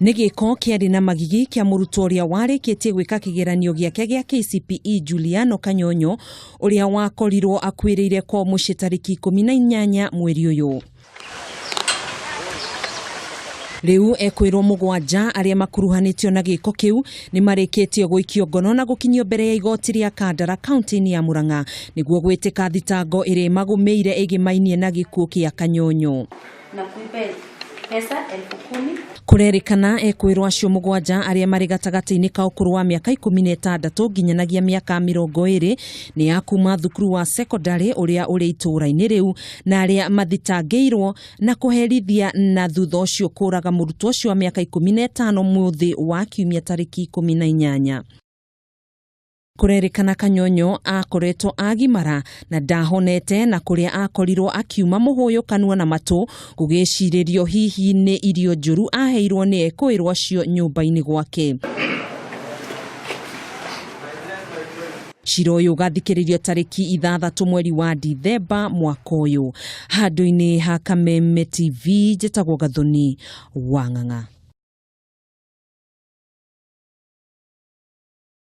Nĩ gĩko kĩarĩ na magigi kĩa mũrutwo ũrĩa warĩkĩtie gwĩka kĩgeranio gĩake gĩa KCPE Juliano Kanyonyo ũrĩa wakorirwo akuĩrĩire kwao mũciĩ tarĩki 18 mweri ũyũ. Rĩu ekwĩrwo mũgwanja arĩa makuruhanĩtio na gĩko kĩu nĩ marĩkĩtie gũikio ngono na gũkinyio mbere ya igoti rĩa Kandara kaunti-inĩ ya Murang'a nĩguo gwĩtĩka thitango ĩrĩa ĩmagũmĩire ĩgĩmainie na gĩkuũ kĩa Kanyonyo. Na kuipe pesa 10,000. Kũrerĩkana ekwĩrwo acio mũgwanja arĩa marĩ gatagatĩ-inĩ ka ũkũrũ wa mĩaka 16 nginyanagia mĩaka 20 nĩ a kuma thukuru wa sekondarĩ ũrĩa ũrĩ itũũra-inĩ rĩu na arĩa mathitangĩirwo na kũherithia na thutha ũcio kũraga mũrutwo ũcio wa mĩaka 15 mũthĩ wa kiumia tarĩki 18. Kũrerĩkana Kanyonyo akoretwo agimara na ndahonete na kũrĩa akorirwo akiuma mũhũyũ kanua na matũ gũgĩcirĩrio hihi nĩ irio njũru aheirwo nĩ ekũĩrwo acio nyũmba-inĩ gwake. Cira ũyũ ũgathikĩrĩrio tarĩki 6 mweri wa Dithemba mwaka ũyũ. Handũ-inĩ ha Kameme TV njĩtagwo Gathoni wa Ng'ang'a.